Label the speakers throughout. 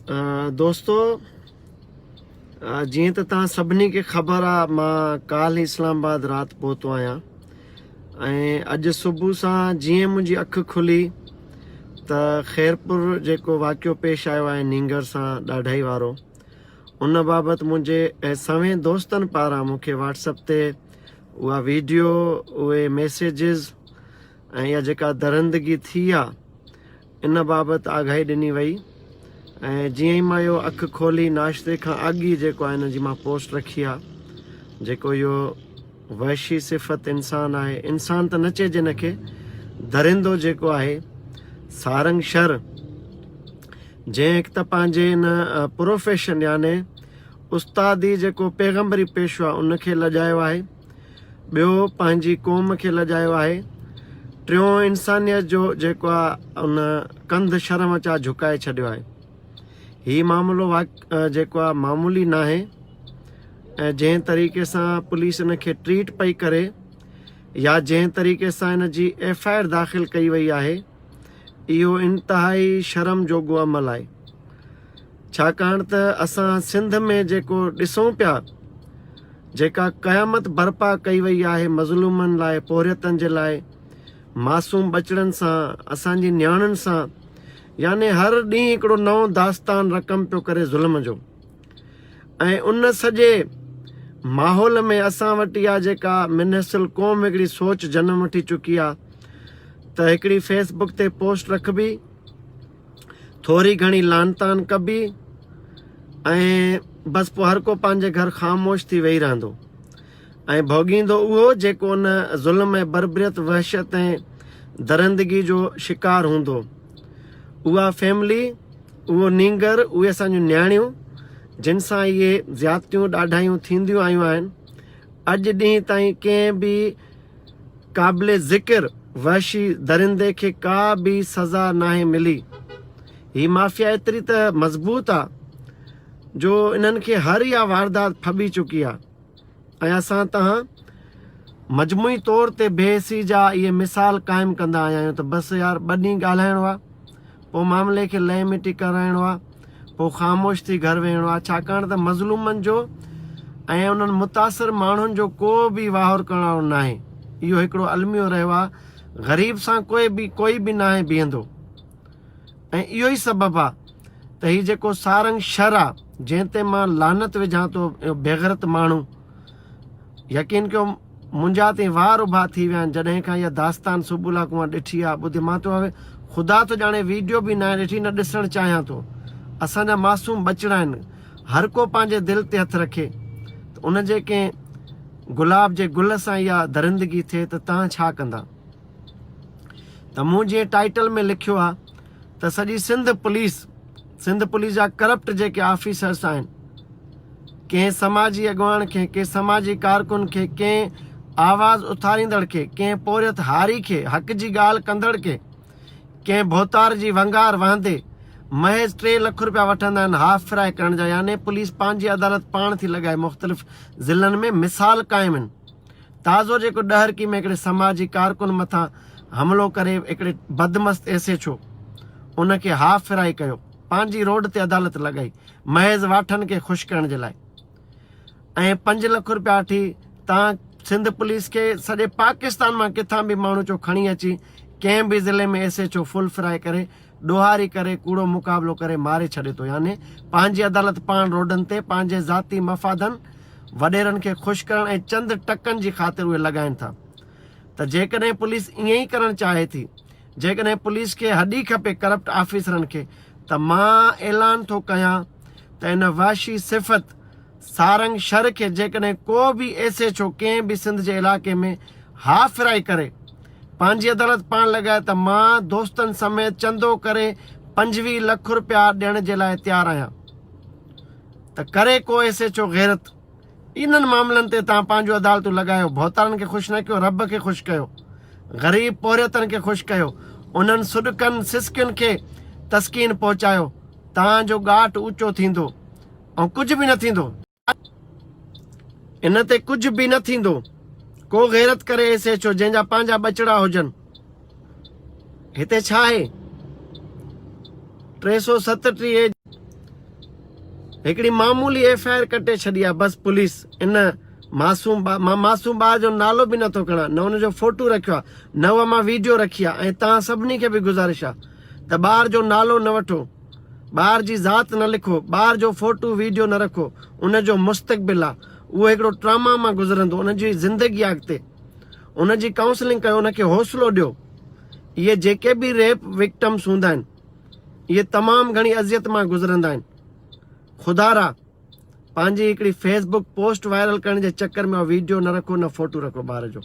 Speaker 1: دوستو جيئن ته توهان سڀني کي خبر آ مان ڪالهه اسلام آباد رات پهتو آهيان ۽ اڄ صبح سان جيئن منهنجي اک کلي ته خيرپور جيڪو واقعو پيش آيو آهي نينگر سان ڏاڍائي وارو ان بابت منهنجي سوين دوستن پاران مون کي واٽس اپ تي اها ويڊيو اهي ميسيجز ۽ اها جيڪا درندگي ٿي آ ان بابت آگاهي ڏني وئي ۽ جيئن ئي مان اهو اک کولي ناشتي کان اڳ ئي جيڪو آهي ان جي مان پوسٽ رکي آ جيڪو اهو وحشي صفت انسان آهي انسان ته نه چئجي ان کي درندو جيڪو آهي سارنگ شر جنهن هڪ ته پنهنجي ان پروفيشن يعني استادي جيڪو پيغمبري پيشو آهي ان کي لڄايو آهي ٻيو پنهنجي قوم کي لڄايو آهي، ٽيون انسانيت جو جيڪو آ ان ڪنڌ شرم چا جهڪائي ڇڏيو آهي. هي معاملو جيڪو آ معمولي ناهي ۽ جنهن طريقي سان پوليس ان کي ٽريٽ پئي ڪري يا جنهن طريقي سان ان جي ايف I R داخل ڪئي وئي آهي اهو انتهائي شرم جوڳو عمل آهي. ڇاڪاڻ ته اسان سنڌ ۾ جيڪو ڏسون پيا جيڪا قيامت برپا ڪئي وئي آهي مظلومن لاء پورهيتن جي لاء معصوم ٻچڙن سان اسان جي نياڻين سان يعني هر ڏينهن هڪڙو نئون داستان رقم پيو ڪري ظلم جو ۽ ان سڄي ماحول ۾ اسان وٽ اها جيڪا منحصل قوم هڪڙي سوچ جنم وٺي چڪي آهي ته هڪڙي فيس بڪ تي پوسٽ رکبي ٿوري گهڻي لان تان ڪبي ۽ بس پوء هر ڪو پنهنجي گهر خاموش ٿي ويهي رهندو ۽ ڀوڳيندو اهو جيڪو ان ظلم ۽ بربريت وحشت ۽ درندگي جو شڪار هوندو اها فيملي اهو نينگر اهي اسان جون نياڻيون جن سان اهي زيادتيون ڏاڍايون ٿينديون آيون آهن اڄ ڏينهن تائين ڪنهن به قابل ذڪر وحشي درندي کي ڪا به سزا ناهي ملي. هي مافيا ايتري ته مضبوط آ جو انهن کي هر اها واردات ڦٻي چڪي آ ۽ اسان تهان مجموعي طور تي بي حسي جا اهي مثال قائم ڪندا آيا آهيون ته بس يار ٻه ڏينهن ڳالهائڻو آ پوء معاملي کي لئه مٽي ڪرائڻو آ، پوء خاموش ٿي گهر ويهڻو آ، ڇاڪاڻ ته مظلومن جو ۽ انهن متاثر ماڻهن جو ڪو به واهر ڪرڻ وارو ناهي. اهو هڪڙو الميو رهيو آ، غريب سان ڪوئي به ڪوئي به ناهي بيهندو ۽ اهو ئي سبب آ ته هي جيڪو سارنگ شر آ، جنهن تي مان لعنت وجهان ٿو، اهو بيغرت ماڻهو، يقين ڪيو منهنجا تين وار اڀا ٿي ويا آهن جڏهن کان اها داستان سبولا ڪنوار ڏٺي آ ٻڌي مان ٿو خدا ٿو ڄاڻي ويڊيو به ناهي ڏٺي نه ڏسڻ چاهيان ٿو اسان جا معصوم ٻچڙا آهن هر ڪو پنهنجي دل تي هٿ رکي ته ان جي ڪنهن گلاب جي گل سان اها درندگي ٿئي ته تهان ڇا ڪندا ته مون جيئن ٽائيٽل ۾ لکيو آ ته سڄي سنڌ پوليس سنڌ پوليس جا ڪرپٽ جيڪي آفيسرس آهن ڪنهن سماجي اڳواڻ کي، ڪنهن سماجي ڪارڪن کي، ڪنهن آواز اٿاريندڙ کي، ڪنهن پورهيت هاري کي، حق جي ڳالهه ڪندڙ کي، ڪنهن ڀوتار جي ونگار وهندي محض ٽي لک روپيا وٺندا آهن هاف فرائي ڪرڻ جا يعني پوليس پنهنجي عدالت پاڻ ٿي لڳائي مختلف ضلعن ۾ مثال قائم آهن تازو جيڪو ڏهرڪي ۾ هڪڙي سماجي ڪارڪن مٿان حملو ڪري هڪڙي بدمست ايس ايڇ او ان کي هاف فرائي ڪيو پنهنجي روڊ تي عدالت لڳائي محض واٺن کي خوش ڪرڻ جي لاء ۽ پنج لک روپيا وٺي تان سنڌ پوليس کي سڄي پاڪستان مان ڪٿان به ماڻهو چو کڻي اچي ڪنهن به ضلعي ۾ S H O full fry ڪري ڏوهاري ڪري ڪوڙو مقابلو ڪري ماري ڇڏي ٿو يعني پنهنجي عدالت پاڻ روڊن تي پنهنجي ذاتي مفادن وڏيرن کي خوش ڪرڻ ۽ چند ٽڪن جي خاطر اهي لڳائين ٿا ته جيڪڏهن پوليس ائين ئي ڪرڻ چاهي ٿي جيڪڏهن پوليس کي هڏي کپي ڪرپٽ آفيسرن کي ته مان اعلان ٿو ڪيان ته ان وحشي صفت سارنگ شر کي جيڪڏهن ڪو به ايس ايڇ او ڪنهن به سنڌ جي علائقي ۾ هاف فرائي ڪري پنهنجي عدالت پاڻ لڳائي ته مان دوستن سميت چندو ڪري 25 لک روپيا ڏيڻ جي لاء تيار آهيان ته ڪري ڪو ايس ايڇ او غيرت انهن معاملن تي توهان پنهنجون عدالتون لڳايو، ڀوتارن کي خوش نه ڪيو، رب کي خوش ڪيو، غريب پورهيتن کي خوش ڪيو، انهن سڏڪن سسڪين کي تسڪين پهچايو، توهان جو ڳاٽ اوچو ٿيندو ۽ ڪجهه به نه ٿيندو. ان تي ڪجهه به نه ٿيندو. ڪو غيرت ڪري ايس ايڇ او جنهن جا پنهنجا ٻچڙا هجن. هتي ڇا آهي؟ 337. هڪڙي معمولي ايف I R ڪٽي ڇڏي آ بس پوليس ان معصوم ٻار مان معصوم ٻار جو نالو به نٿو کڻان نه ان جو فوٽو رکيو آ نه اها مان ويڊيو رکي آ ۽ توهان سڀني کي به گذارش آ ته ٻار جو نالو نه وٺو ٻار جي ذات نه لکو ٻار جو فوٽو ويڊيو نه رکو ان جو مستقبل آ اهو هڪڙو ٽراما مان گذرندو ان جي زندگي آ اڳتي ان جي ڪائونسلنگ ڪيو ان کي حوصلو ڏيو اهي جيڪي به ريپ وڪٽمس هوندا آهن اهي تمام گهڻي اذيت مان گذرندا آهن خدارا پنهنجي هڪڙي فيس بڪ پوسٽ وائرل ڪرڻ جي چڪر ۾ ويڊيو نه رکو نه فوٽو رکو ٻار جو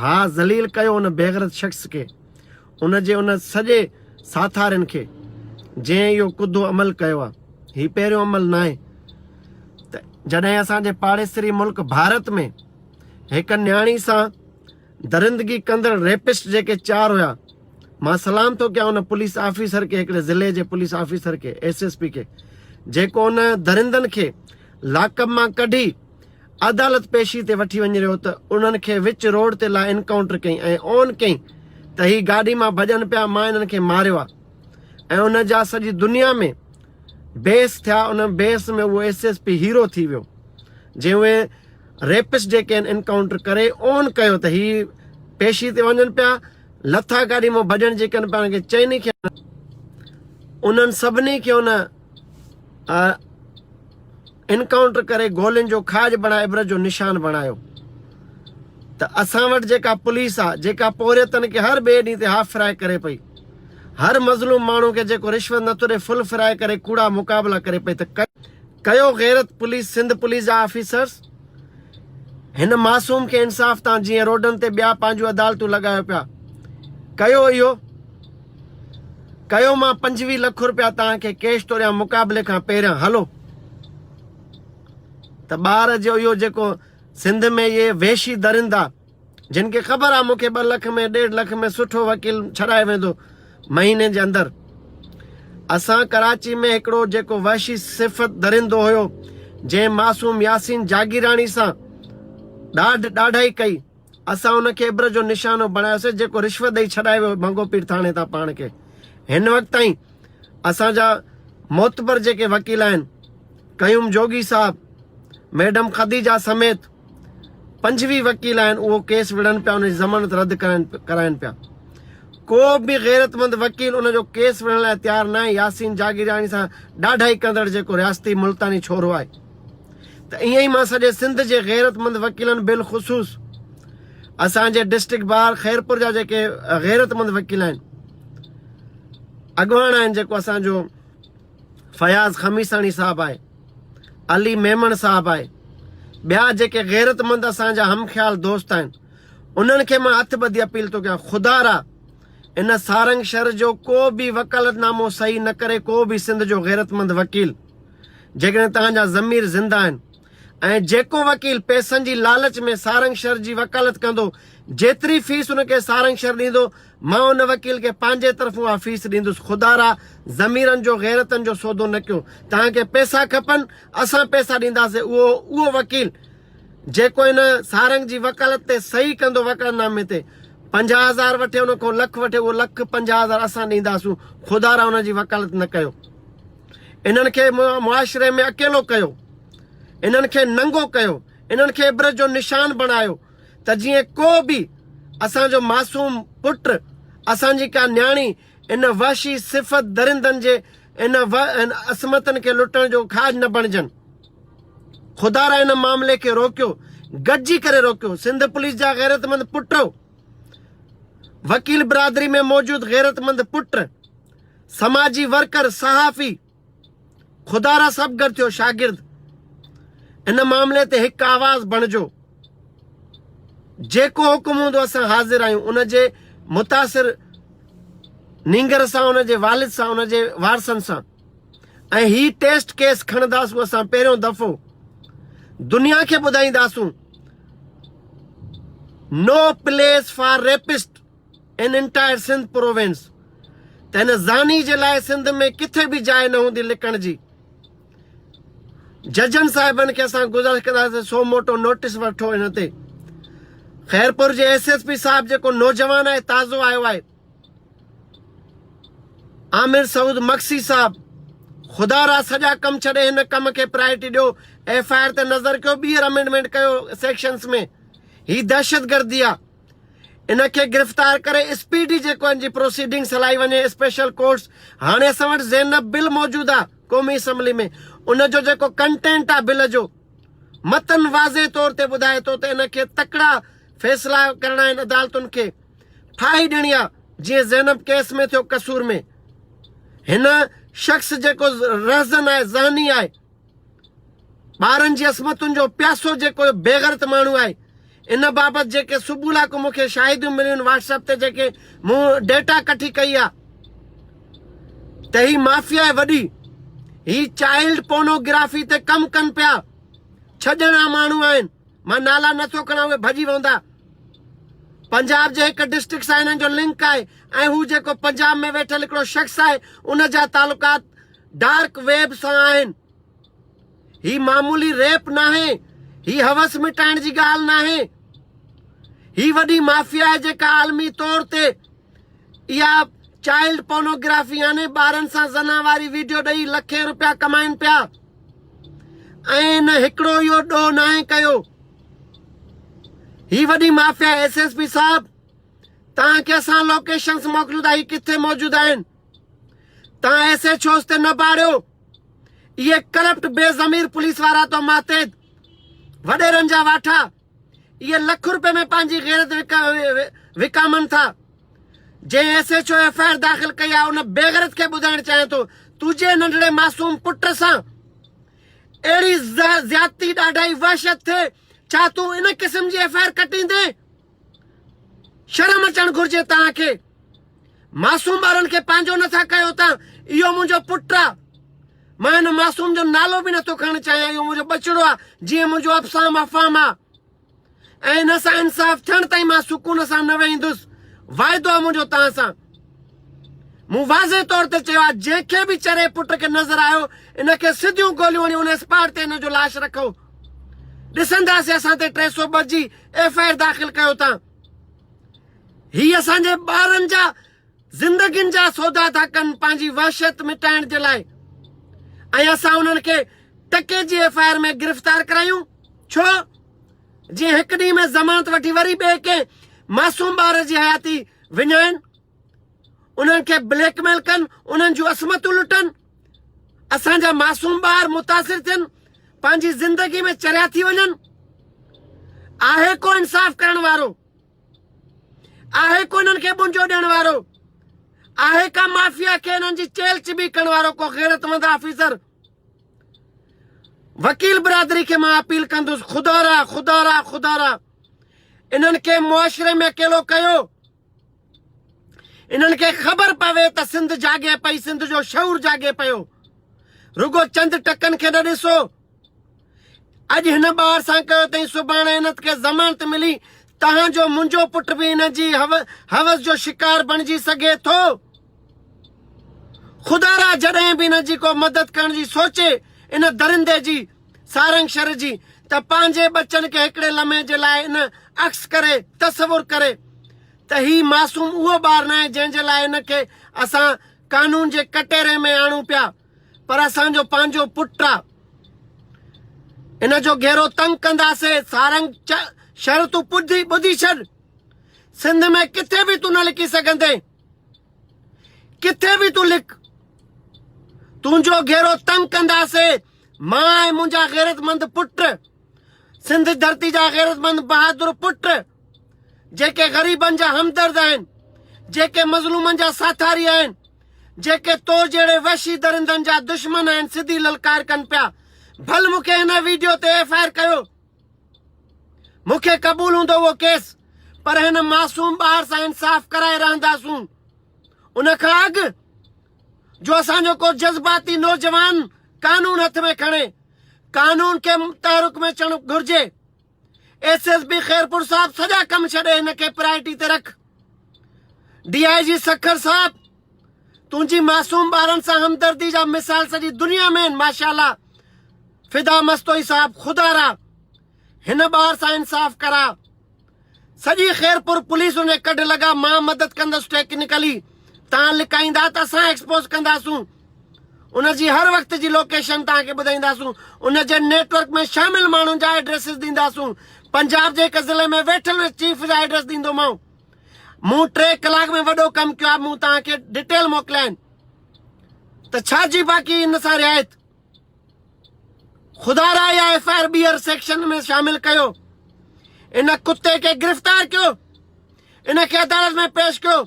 Speaker 1: ها ذليل ڪيو ان بيغرت شخص کي ان جي ان سڄي ساٿارين کي جنهن اهو ڪڌو عمل ڪيو آهي هي پهريون عمل ناهي ته جڏهن اسان جي پاڙيسري ملڪ ڀارت ۾ هڪ نياڻي سان درندگي ڪندڙ ريپسٽ جيڪي چار هيا مان سلام ٿو ڪيان ان پوليس آفيسر کي هڪڙي ضلعي جي پوليس آفيسر کي ايس ايس پي کي جيڪو ان درندن کي لاڪپ مان ڪڍي عدالت پيشي تي وٺي وڃي رهيو ته انهن کي وچ روڊ تي لاء انڪائونٽر ڪئي ۽ اون ڪئي ته هي گاڏي مان ڀڄن پيا مان انهن کي ماريو آ ۽ ان جا سڄي دنيا ۾ بيس ٿيا ان بيس ۾ اهو ايس ايس پي هيرو ٿي ويو جنهن اهي ريپسٽ جيڪي آهن انڪائونٽر ڪري اون ڪيو ته هي پيشي تي وڃن پيا لٿا گاڏي مان ڀڄڻ جي ڪن پيا انهن کي چئني کي انهن سڀني کي ان انڪائونٽر ڪري گولين جو کاڄ بڻائي عبرت جو نشان بڻايو ته اسان وٽ جيڪا پوليس آ جيڪا پورهيتن کي هر ٻئي ڏينهن تي هاف فرائي ڪري پئي هر مظلوم ماڻهو کي جيڪو رشوت نٿو ڏي فل فرائي ڪري ڪوڙا مقابلا ڪري پئي ته ڪيو غيرت پوليس سنڌ پوليس جا آفيسرس هن معصوم کي انصاف تان جيئن روڊن تي ٻيا پنهنجون عدالتون لڳايو پيا ڪيو اهو ڪيو مان 25 لک روپيا توهان کي ڪيش طور يا مقابلي کان پهريان هلو ته ٻار جو اهو جيڪو سنڌ ۾ اهي وحشي درندا جن کي خبر آ مون کي ٻه لک ۾ ڏيڍ لک ۾ سٺو وڪيل ڇڏائي ويندو مهيني جي اندر. اسان ڪراچي ۾ هڪڙو جيڪو وحشي صفت درندو هيو جنهن معصوم ياسين جاگيراڻي سان ڏاڍ ڏاڍائي ڪئي اسان ان کي عبرت جو نشانو بڻايوسي جيڪو رشوت ڏئي ڇڏائي ويو ڀنگو پير ٿاڻي تان پاڻ کي هن وقت تائين اسان جا معتبر جيڪي وڪيل آهن قيوم جوڳي صاحب ميڊم خديجه سميت 25 وڪيل آهن اهو ڪيس وڙهن پيا ان جي ضمانت رد ڪرائن پيا ڪو به غيرتمند وڪيل ان جو ڪيس وڙهڻ لاء تيار ناهي ياسين جاگيراڻي سان ڏاڍائي ڪندڙ جيڪو رياستي ملتاني ڇورو آهي ته ائين ئي مان سڄي سنڌ جي غيرتمند وڪيلن بالخصوص اسان جي ڊسٽرڪٽ بار خيرپور جا جيڪي غيرتمند وڪيل آهن اڳواڻ آهن جيڪو اسان جو فياض خميساڻي صاحب آهي، علي ميمڻ صاحب آهي، ٻيا جيڪي غيرتمند اسان جا هم خيال دوست آهن، انهن کي مان هٿ ٻڌي اپيل ٿو ڪيان، خدارا ان سارنگ شھر جو ڪو به وڪالت نامو صحيح نه ڪري ڪو به سنڌ جو غيرتمند وڪيل جيڪڏهن توهان جا ضمير زنده آهن ۽ جيڪو وڪيل پئسن جي لالچ ۾ سارنگ شھر جي وڪالت ڪندو جيتري فيس ان کي سارنگ شھر ڏيندو مان ان وڪيل کي پنهنجي طرفون اها فيس ڏيندس خدارا ضميرن جو غيرتن جو سودو نه ڪيو توهان کي پئسا کپن اسان پئسا ڏينداسين اهو اهو وڪيل جيڪو ان سارنگ جي وڪالت تي صحيح ڪندو وڪالت نامي تي 50000 وٺي ان کان لک وٺي اهو لک 50000 اسان ڏينداسون خدارا ان جي وڪالت نه ڪيو انهن کي معاشري ۾ اڪيلو ڪيو، انهن کي ننگو ڪيو، انهن کي عبرت جو نشان بڻايو ته جيئن ڪو به اسان جو معصوم پٽ، اسان جي ڪا نياڻي ان وحشي صفت درندن جي ان عصمتن کي لٽڻ جو کاڄ نه بڻجن. خدارا ان معاملي کي روڪيو، گڏجي ڪري روڪيو، سنڌ پوليس جا غيرتمند پٽو، وڪيل برادري ۾ موجود غيرتمند پٽ، سماجي ورڪر، صحافي، خدارا سڀ گڏ ٿيو شاگرد ان معاملي تي هڪ آواز بڻجو جيڪو حڪم هوندو اسان حاضر آهيون ان جي متاثر نينگر سان ان جي والد سان ان جي وارثن سان ۽ هي ٽيسٽ ڪيس کڻنداسون اسان پهريون دفعو دنيا کي ٻڌائينداسون no place for rapist in entire Sindh province ته هن زاني جي لاء سنڌ ۾ ڪٿي به جاء نه هوندي لڪڻ جي. ججن صاحبن کي اسان گذارش ڪنداسين سو موٽو نوٽيس وٺو هن تي. خيرپور جي ايس ايس پي صاحب جيڪو نوجوان آهي تازو آيو آهي عامر سعود مگسي صاحب خدا را سڄا ڪم ڇڏي هن ڪم کي پرائرٽي ڏيو، ايف I R تي نظر ڪيو، ٻيهر امينڊمينٽ ڪيو سيڪشنز ۾، هي دهشتگردي آ، ان کي گرفتار ڪري اسپيڊي جيڪو ان جي پروسيڊنگس هلائي وڃي اسپيشل ڪورٽس، هاڻي اسان وٽ زينب بل موجود آ قومي اسيمبلي ۾ ان جو جيڪو ڪنٽينٽ آ بل جو متن واضح طور تي ٻڌائي ٿو ته ان کي تڪڙا فيصلا ڪرڻا آهن عدالتن کي ڦاهي ڏيڻي آ جيئن زينب ڪيس ۾ ٿيو قصور ۾ هن شخص جيڪو رهزن آهي ذهني آهي ٻارن جي عصمتن جو پياسو جيڪو بيغرت ماڻهو آهي ان بابت جيڪي صبح لاڪو مون کي شاهديون مليون واٽس اپ تي جيڪي مون ڊيٽا ڪٺي ڪئي آ ته هي مافيا آهي وڏي هي چائلڊ پورنوگرافي تي ڪم ڪن پيا ڇهه ڄڻا ماڻهو آهن مان نالا نٿو کڻان اهي ڀڄي ووندا. پنجاب جي هڪ ڊسٽرڪٽ سان هنن جو لنڪ آهي ۽ هو جيڪو پنجاب ۾ ويٺل هڪڙو شخص آهي ان جا تعلقات ڊارڪ ويب سان آهن. هي معمولي ريپ ناهي، هي حوس مٽائڻ جي ڳالهه ناهي. هي وڏي مافيا آهي جيڪا عالمي طور تي اها چائلڊ پورنوگرافي يعني ٻارن سان زنا واري ويڊيو ڏئي لکين روپيا ڪمائن پيا. ۽ هن هڪڙو اهو ڏوهه ناهي ڪيو. هي وڏي مافيا ايس ايس پي صاحب توهان کي اسان لوڪيشنز موڪليون ٿا هي ڪٿي موجود آهن توهان ايس ايڇ اوز تي نه باڙيو اهي ڪرپٽ بي ضمير پوليس وارا تو ماتحت وڏيرن جا واٺا اهي لک روپيه ۾ پنهنجي غيرت وڪامن ٿا. جنهن S H O F I R داخل ڪئي آهي ان بيغيرت کي ٻڌائڻ چاهيان ٿو تنهنجي ننڍڙي معصوم پٽ سان اهڙي زيادتي ڏاڍائي وحشت ٿئي ڇا تون ان قسم جي ايف I R ڪٽيندين؟ شرم اچڻ گهرجي توهان کي معصوم ٻارن کي پنهنجو نٿا ڪيو تان اهو منهنجو پٽ آ مان هن معصوم جو نالو به نٿو کڻڻ چاهيان اهو منهنجو ٻچڙو آ جيئن منهنجو افسام افهام آ ۽ ان سان انصاف ٿيڻ تائين مان سڪون سان نه ويهندس واعدو آ منهنجو توهان سان مون واضح طور تي چيو آ جنهن کي به چري پٽ کي نظر آيو ان کي سڌيون گوليون هڻي ان اسپاٽ تي ان جو لاش رکو ڏسنداسين اسان تي 302 جي ايف I R داخل ڪيو تان هي اسان جي ٻارن جا زندگين جا سودا ٿا ڪن پنهنجي وحشت مٽائڻ جي لاء ۽ اسان انهن کي ٽڪي جي ايف I R ۾ گرفتار ڪرايون ڇو جيئن هڪ ڏينهن ۾ ضمانت وٺي وري ٻئي ڪنهن معصوم ٻار جي حياتي وڃائن انهن کي بليڪ ميل ڪن انهن جون عصمتون لٽن اسان جا معصوم ٻار متاثر ٿين پنهنجي زندگي ۾ چريا ٿي وڃن آهي ڪو انصاف ڪرڻ وارو آهي ڪو انهن کي ٻنجو ڏيڻ وارو؟ آهي ڪا مافيا کي انهن جي چيل چٻي ڪرڻ وارو ڪو غيرتمند آفيسر؟ وڪيل برادري کي مان اپيل ڪندس خدا را خدا را خدا را انهن کي معاشري ۾ اڪيلو ڪيو انهن کي خبر پوي ته سنڌ جاڳي پئي سنڌ جو شعور جاڳي پيو رڳو چند ٽڪن کي نه ڏسو اڄ هن ٻار سان ڪيو اٿئي سڀاڻي هن کي ضمانت ملي تهان جو منهنجو پٽ به هن جي حوس جو شڪار بڻجي سگهي ٿو. خدارا جڏهن به هن جي ڪو مدد ڪرڻ جي سوچي ان درندي جي سارنگ شر جي ته پنهنجي ٻچن کي هڪڙي لمحي جي لاء ان عڪس ڪري تصور ڪري ته هي معصوم اهو ٻار ناهي جنهن جي لاء هن کي اسان قانون جي ڪٽهري ۾ آڻون پيا. پر اسان جو پنهنجو پٽ آ. ان جو گهيرو تنگ ڪنداسين. سارنگ شر تون ٻڌي ٻڌي ڇڏ. سنڌ ۾ ڪٿي به تون نه لڪي سگهندين. ڪٿي به تون لڪ. تنهنجو گهيرو تنگ ڪنداسين. مان ۽ منهنجا غيرتمند پٽ. سنڌ ڌرتي جا غيرتمند بهادر پٽ. جيڪي غريبن جا همدرد آهن. جيڪي مظلومن جا ساٿاري آهن. جيڪي تو جهڙي وحشي درندن جا دشمن آهن سڌي للڪار ڪن پيا ڀل مون کي هن ويڊيو تي ايف I R ڪيو مون کي قبول هوندو اهو ڪيس پر هن معصوم ٻار سان انصاف ڪرائي رهنداسون ان کان اڳ جو اسان جو ڪو جذباتي نوجوان قانون هٿ ۾ کڻي قانون کي تحرڪ ۾ اچڻ گهرجي ايس ايس پي خيرپور صاحب سڄا ڪم ڇڏي هن کي پرائرٽي تي رک ڊي I جي سکر صاحب تنهنجي معصوم ٻارن سان همدردي جا مثال سڄي دنيا ۾ آهن ماشاءالله فدا مستوئي صاحب خدا را هن ٻار سان انصاف ڪرا سڄي خيرپور پوليس ان ڪڍ لڳا مان مدد ڪندس ٽيڪنيڪلي تان لڪائيندا ته اسان ايڪسپوز ڪنداسون. ان جي هر وقت جي لوڪيشن توهان کي ٻڌائينداسون، ان جي نيٽ ورڪ ۾ شامل ماڻهن جا ايڊريسز ڏينداسون، پنجاب جي هڪ ضلعي ۾ ويٺل چيف جا ايڊريس ڏيندومانو. مون ٽي ڪلاڪ ۾ وڏو ڪم ڪيو آهي، مون توهان کي ڊٽيل موڪليا آهن ته ڇا جي باقي ان سان رعايت. خدا را اها ايف I R ٻيهر سيڪشن ۾ شامل ڪيو، ان ڪتي کي گرفتار ڪيو، ان کي عدالت ۾ پيش ڪيو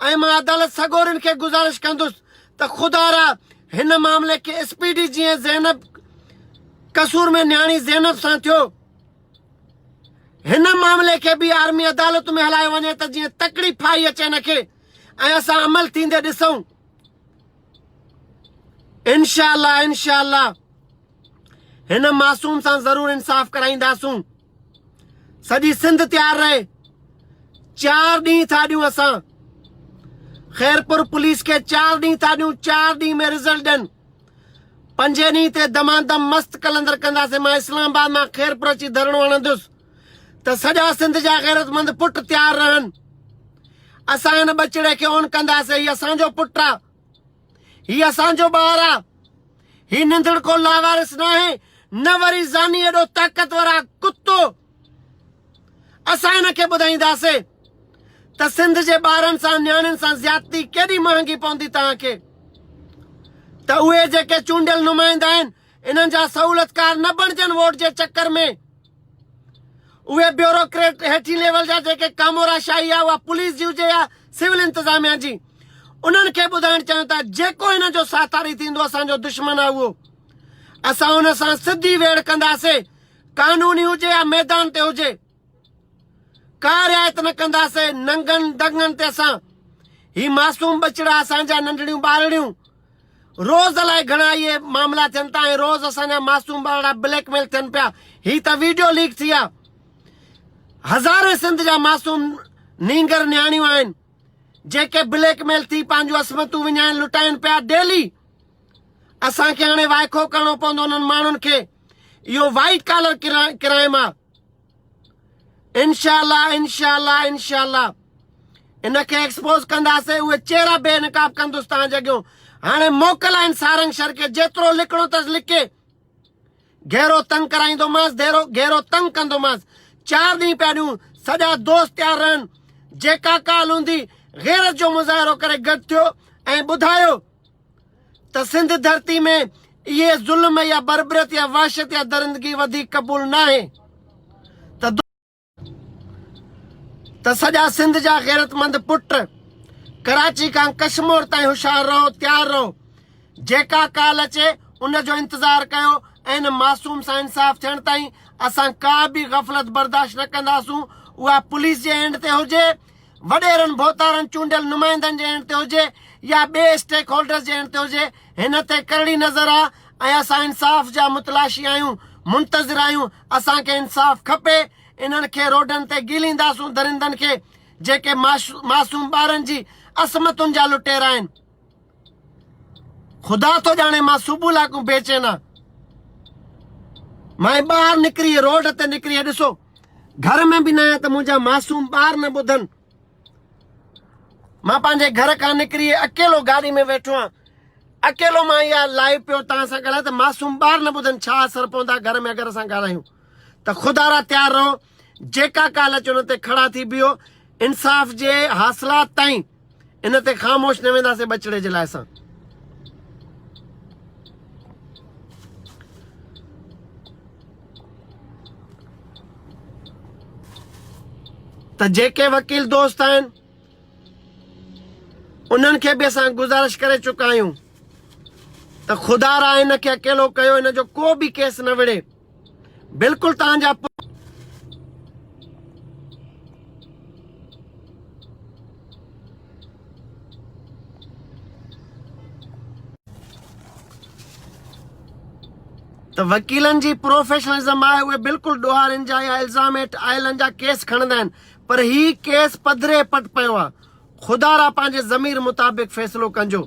Speaker 1: ۽ مان عدالت سڳورين کي گذارش ڪندس ته خدا را هن معاملي کي اسپيڊي جيئن زينب قصور ۾ نياڻي زينب سان ٿيو هن معاملي کي به آرمي عدالت ۾ هلايو وڃي ته جيئن تڪڙي ڦاهي اچي هن کي ۽ اسان عمل ٿيندي ڏسون انشاء الله انشاء الله هن معصوم سان ضرور انصاف ڪرائينداسون سڄي سنڌ تيار رهي. چار ڏينهن ٿا ڏيون اسان خيرپور پوليس کي چار ڏينهن ٿا ڏيون چار ڏينهن ۾ رزلٽ ڏين پنجين ڏينهن تي دمان دم مست قلندر ڪنداسين مان اسلام آباد مان خيرپور اچي ڌرڻو هڻندس ته سڄا سنڌ جا غيرتمند پٽ تيار رهن اسان هن ٻچڙي کي اون ڪنداسين هي اسان جو پٽ آ هي اسان جو ٻار آ. هي ننڌڻڪو لاوارث ناهي، نه وري زاني ايڏو طاقتور آ، ڪتو. اسان هن کي ٻڌائينداسي ته سنڌ جي ٻارن سان نياڻين سان زيادتي ڪيڏي مهانگي پوندي توهان کي ته اهي جيڪي چونڊيل نمائندا آهن انهن جا سهولتڪار نه بڻجن ووٽ جي چڪر ۾ اهي بيوروڪريٽ هيٺين ليول جا جيڪي ڪامورا شاهي آهي اها پوليس جي هجي يا سول انتظاميا جي انهن کي ٻڌائڻ چاهيون ٿا جيڪو هن جو ساٿاري ٿيندو اسان جو دشمن آهي اهو اسان ان سان سڌي ويڙهه ڪنداسي قانوني هجي يا ميدان تي هجي ڪا رعايت نه ڪنداسي ننگن دنگن تي اسان هي معصوم ٻچڙا اسان جا ننڍڙيون ٻارڙيون روز الائي گهڻا اهي معاملا ٿين ٿا ۽ روز اسان جا معصوم ٻارڙا بليڪ ميل ٿين پيا هي ته ويڊيو ليڪ ٿي آ هزارين سنڌ جا معصوم نينگر نياڻيون آهن جيڪي بليڪ ميل ٿي پنهنجون عصمتون وڃائن لٽائن پيا ڊيلي اسان کي هاڻي وائکو ڪرڻو پوندو انهن ماڻهن کي اهو وائيٽ ڪالر ڪرائم آ انشاء الله انشاء الله انشاء الله ان کي ايڪسپوز ڪنداسي اهي چهرا بي نقاب ڪندس تان جي اڳيون هاڻي موڪل آهن سارنگ شر کي جيترو لڪڻو اٿس لڪي گهيرو تنگ ڪرائيندومانس ڌيرو گهيرو تنگ ڪندومانس چار ڏينهن پيا ڏيون سڄا دوست تيار رهن جيڪا ڪال هوندي غيرت جو مظاهرو ڪري گڏ ٿيو ۽ ٻڌايو ته سنڌ ڌرتي ۾ اهي ظلم يا بربريت يا وحشت يا درندگي وڌيڪ قبول ناهي ته ته سڄا سنڌ جا غيرتمند پٽ ڪراچي کان ڪشمور تائين هوشيار رهو تيار رهو جيڪا ڪال اچي ان جو انتظار ڪيو ۽ ان معصوم سان انصاف ٿيڻ تائين اسان ڪا به غفلت برداشت نه ڪنداسون اها پوليس جي اينڊ تي هجي وڏيرن ڀوتارن چونڊيل نمائندن جي اينڊ تي هجي يا ٻئي اسٽيڪ هولڊرز جي اينڊ تي هجي هن تي ڪرڙي نظر آ ۽ اسان انصاف جا متلاشي آهيون منتظر آهيون اسان کي انصاف کپي انهن کي روڊن تي گيلينداسون درندن کي جيڪي معصوم ٻارن جي عصمتن جا لٽيرا آهن. خدا ٿو ڄاڻي مان صبح لاڪون بي چين آ مان ٻاهر نڪري روڊ تي نڪري ڏسو گهر ۾ به نه آهيان ته منهنجا معصوم ٻار نه ٻڌن مان پنهنجي گهر کان نڪري اڪيلو گاڏي ۾ ويٺو آهيان اڪيلو مان اها لائيو پيو توهان سان ڳالهايان ته معصوم ٻار نه ٻڌن ڇا اثر پوندا گهر ۾ اگر اسان ڳالهايون ته خدا را تيار رهو جيڪا ڪال اچي ان تي کڙا ٿي بيهو انصاف جي حاصلات تائين ان تي خاموش نه وينداسين ٻچڙي جي لاء اسان. ته جيڪي وڪيل دوست آهن انهن کي به اسان گذارش ڪري چڪا آهيون ته خدا را هن کي اڪيلو ڪيو هن جو ڪو به ڪيس نه وڙهي بلڪل تان جا ته وڪيلن جي پروفيشنلزم آهي اهي بلڪل ڏوهارين جا يا الزام هيٺ آيلن جا ڪيس کڻندا آهن پر هي ڪيس پڌري پٽ پيو آهي خدا را پنهنجي ضمير مطابق فيصلو ڪنجو.